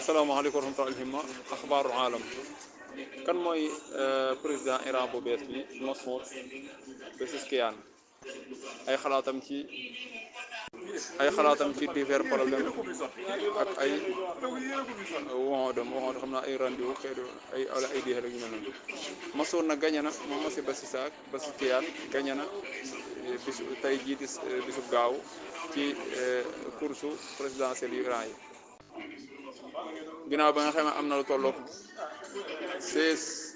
asalaamaaleykum wa rahmatulah alhimma axbaaru aalam kan mooy président Iran bu bees bi Masoud Pezeshkian ay xalaatam ci divers problèmes ak ay waxoo xam naa ay rendez-vous xeetu ay wala ay diir yu mel noonu Masoud nag gañe na moom Masoud Pezeshkian gañe na bisu tey jii di bisu gaaw ci course présidentielle yu Iran yi ginnaaw ba nga xam ne am na lu tollook 16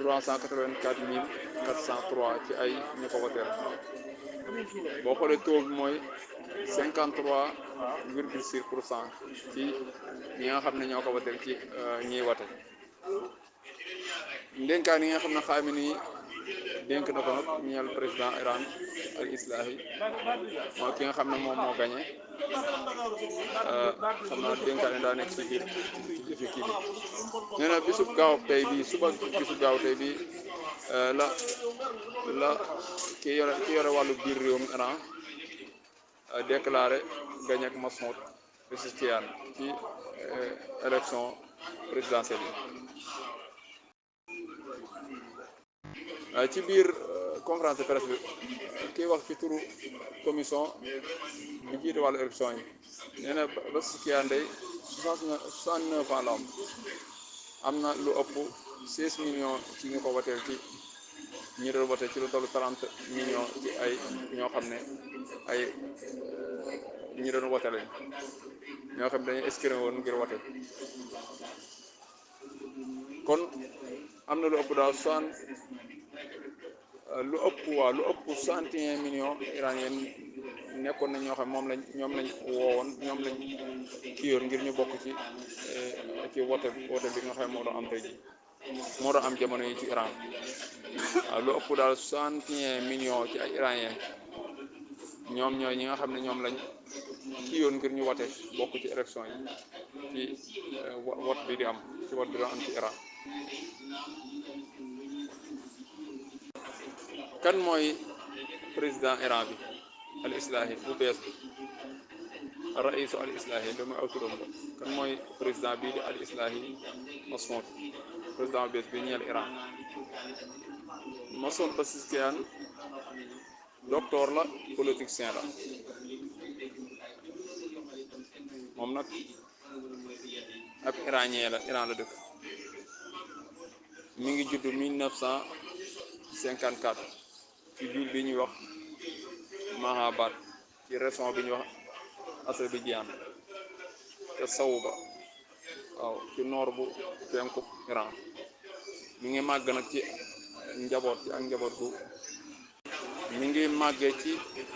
384 403 ci ay ñu ko woteel boo xoolee taux bi mooy 53,6% ci ñi nga xam ne ñoo ko woteel ci ñiy wote ndénkaan yi nga xam ne xaami nii dénk na ko nag ñeel président Iran al islahi mooy ki nga xam ne moom moo gañe xam naa dénkaan yi daa nekk ci biir ci kii bi nee na bisub gaaw tey bi suba bisub gaaw tey bi la ki yore wàllu biir réewum Iran déclaré gañe ak Masoud Pezeshkian ci élection présidentielle yi ci biir conférence de presse bi kiy wax ci turu commission bi jiite wàllu élection yi nee na Pezeshkian day 69 ans la am na lu ëpp 16 millions ci ñu ko woteel ci ñi doon wote ci lu tollu 30 millions ci ay ñoo xam ne ay ñi doon wote lañ ñoo xam ne dañuy inscrire woon ngir wote kon am na lu ëpp daal lu ëpp 61 millions iranien nekkoon nañ ñoo xam ñoom lañ woowoon ñoom lañ kii yoon ngir ñu bokk ci wote bi nga xam ne moo doon am tey ji moo doon am jamono yi ci Iran waaw lu ëpp daal 61 millions ci ay iranien ñoom ñooy ñi nga xam ne ñoom lañ kii yoon ngir ñu wote bokk ci élection yi ci wot bi di am ci wot bi doon am ci Iran. kan mooy président Iran bi al islahi bu bees bi raisu al islahi da mooy aw turam la kan mooy président bii di al islahi Masoud président bu bees bi ñeel Iran Masoud Pezeshkian docteur la politicien la moom nag ab iranien la Iran la dëkk mi ngi juddu 1954 ci ville bi ñuy wax Mahabad ci région bi ñuy wax Azerbaïdjan te sawu ba waaw ci nord bu penku Iran mi ngi màgg nag ci njaboot bu mi ngi màggee ci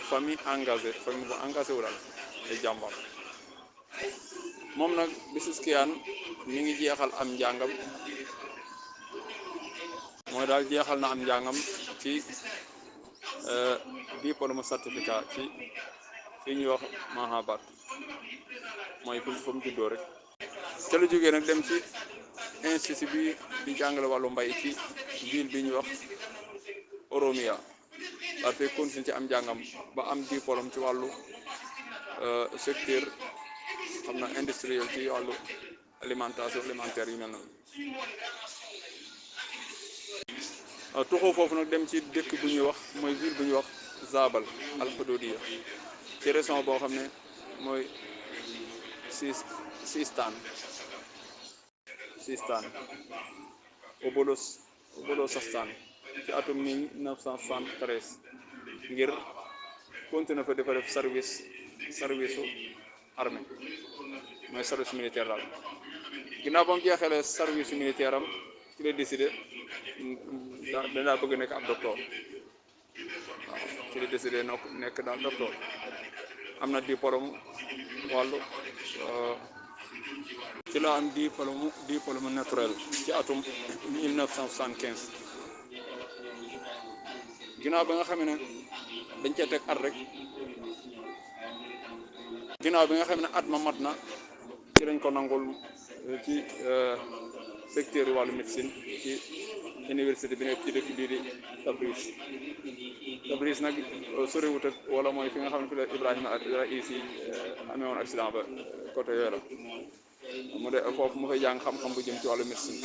famille bu engagé wu daal te jàmbar moom nag Pezeshkian mi ngi jeexal am njàngam mooy daal jeexal na am njàngam ci diplôme certificat ci fii ñuy wax Mahabad mooy fu mu juddoo rek ca la jógee nag dem ci institut bi di jàngale wàllu mbay ci ville bi ñuy wax Oromia daal fay continuer ci am njàngam ba am diplôme ci wàllu secteur xam na industriel ci wàllu alimentaire yu mel noonu tuxoo foofu nag dem ci dëkk bu ñuy wax mooy ville bu ñuy wax Zabal al Hududiya ci région boo xam ne mooy Sistan Obolosistan ci atum 1973 ngir continuer fa dafa def service su armée mooy service militaire daal ginnaaw ba mu jeexalee service militaire am ci la décidé danaa bëgg nekk ab docteur waaw ci la décidé nekk daal docteur am na diplôme wàllu ci la am diplôme naturel ci atum 1975 ginnaaw ba nga xam ne dañ cee teg at rek ginnaaw bi nga xam ne at ma mat na ci lañ ko nangul ci secteur wàllu médecine ci université bi nekk ci dëkk bii di Tabriz nag soriwut ak wala mooy fi nga xam ne fi la Ibrahima ar-Raisi amee woon accident ba côté yooyu la mu de foofu mu fay jàng xam-xam bu jëm ci wàllu médecine.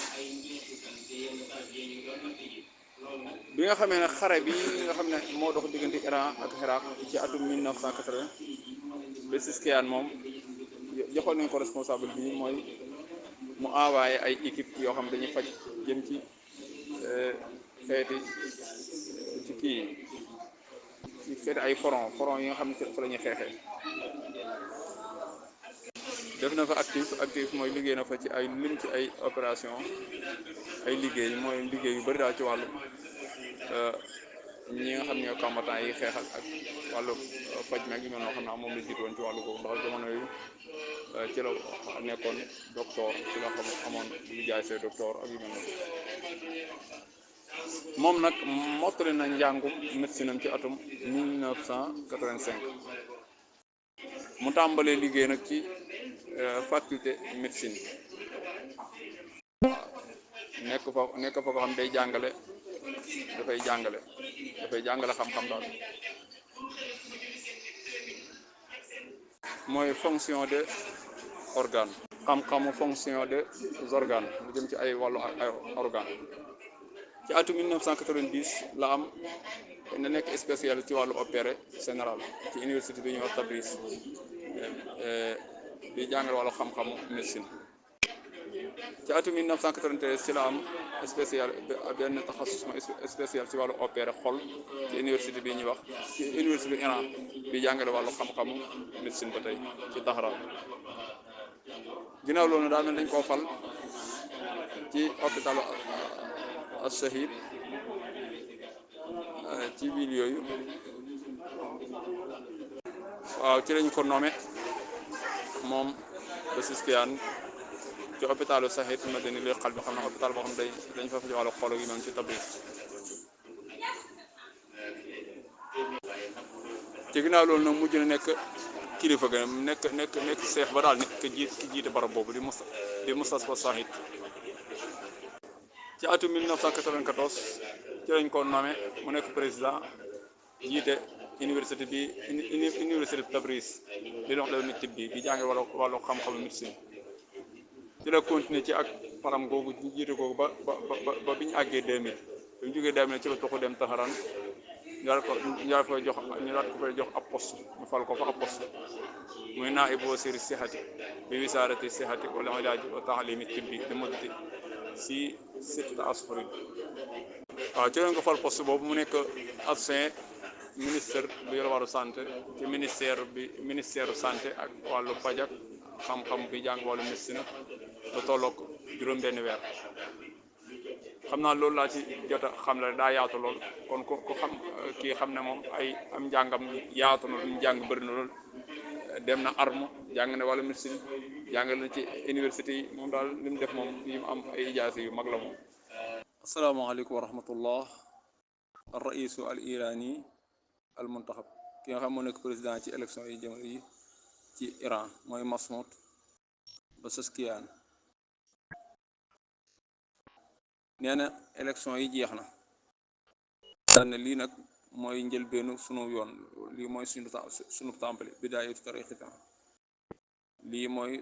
bi nga xamee ne xare bi nga xam ne moo dox diggante Iran ak Irak ci atum 1980 Pezeshkian moom joxoon nañ ko responsable bi mooy mu envoyé ay équipe yoo xam dañuy faj jëm ci xeeti ci kii ci xeeti ay front yi nga xam ne fa la ñuy xeexee. def na fa actif mooy liggéey na fa ci ay lim ci ay opération ay liggéey mooy liggéey yu bari daal ci wàllu ñi nga xam ne combattant yi xeexal ak wàllu faj meeg yu mel noo xam ne moom la jiitu woon ci wàllu boobu ndax jamono yu ci la nekkoon docteur ci la xam amoon lu jaay see docteur ak yu mel noonu. moom nag mottali na njàngum médecine am ci atum 1985 mu tàmbalee liggéey nag ci faculté médecine nekk fa ko xam day jàngale dafay jàngale xam-xam daal mooy fonction de organe xam-xamu fonction des organes lu jëm ci ay wàllu ay organe ci atum 1990 la am na nekk spécial ci wàllu opéré général ci université bi ñuy wax Tabriz di jàngal wàllu xam-xamu médecine. ci atum 1993 ci la am spécial benn taxasus spécial ci wàllu opéré xol ci université bi ñuy wax ci université bi Iran bi jàngale wàllu xam-xamu médecine ba tey ci Tahran. ginnaaw loolu daal mel dañ koo fal ci hôpitalu Al-Shahid ci ville yooyu waaw ci lañ ko nommé moom Pezeshkian ci hôpitalu Shahid Madani li xal bi xam ne hôpital boo xam ne dañ fa faj wàllu xol yi même ci Tabriz. ci ginnaaw loolu nag mujj na nekk kilifa ga nekk seex ba daal nekk ki jiite barab boobu di Mustasfa Shahid. ci atum 1994 ci lañ ko nommé mu nekk président jiite université Tabriz di dox la nit bi di jànge wàllu xam-xamu médecine. ci la continuer ci ak param googu jiite googu ba bi ñu àggee 2000 bi ñu jógee 2000 ci la toxu dem Taharan ñu daal ko fay jox ab poste ñu fal ko fa ab poste muy naaibu wasiiri sihati bi wisaarati sihati wal ilaaji wa taalimi tibbi di muddati si sittata ashurin. waaw ci lañ ko fal poste boobu mu nekk ancien ministre bu yor wàllu santé ci ministère santé ak wàllu paj ak xam-xam bi jàng wàllu médecine ba tolloog juróom-benn weer. xam naa loolu laa ci jot a xam la daa yaatu lool kon ku xam kii xam ne moom ay am njàngam yaatu na lu mu jàng bëri na lool dem na arme jàng ne wàllu médecine jàngal na ci université yi moom daal li mu def moom yi mu am ay ijaasa yu mag la moom. asalaamaaleykum wa rahmatullah. al raisu al irani al muntaxab ki nga xam moo nekk président ci élection yi jamono yi ci Iran mooy Massoud Pezeshkian. nee na élection yi jeex na daan ne lii nag mooy njëlbeenu sunu yoon lii mooy sunu tàmbali bidaayatu tariqatina lii mooy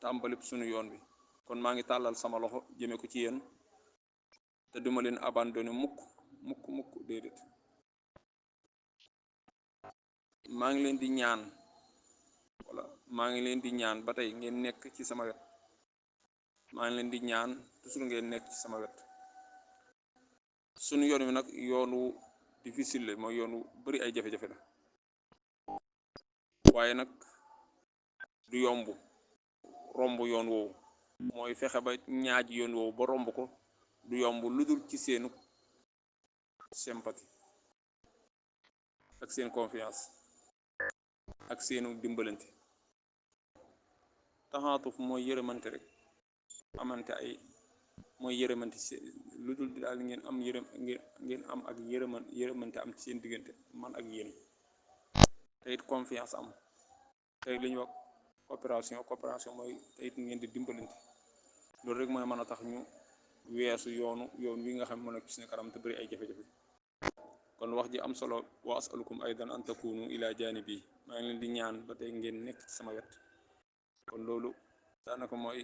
tàmbali sunu yoon bi kon maa ngi tàllal sama loxo jëme ko ci yéen te duma leen abandonné mukk déedéet. maa ngi leen di ñaan ba tey ngeen nekk ci sama wet maa ngi leen di ñaan toujours ngeen nekk ci sama wet. sunu yoon wi nag yoonu difficile la mooy yoonu bari ay jafe-jafe la waaye nag du yomb romb yoon woowu mooy fexe ba ñaaj yoon woowu ba romb ko du yomb lu dul ci seenu sympathie ak seen confiance ak seenu dimbalante. taxaatuf mooy yërëmante rek amante ay mooy yërëmante lu dul daal ngeen am ak yërëmante am ci seen diggante man ak yéen te it confiance am te li ñuy wax coopération mooy te it ngeen di dimbalante loolu rek mooy mën a tax ñu weesu yoon wi nga xam ne moo nekk ci suñu kanam te bëri ay jafe-jafe. kon wax ji am solo wa asalukum aydan an takunu ila janibi maa ngi leen di ñaan ba tey ngeen nekk ci sama wet. kon loolu daanaka mooy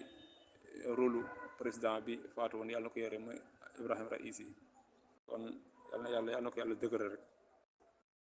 rôlu président bi faatu woon yàlla na ko yore mooy Ibrahima Raïsi. kon yal na yàlla yal na ko yàlla dëgëral rek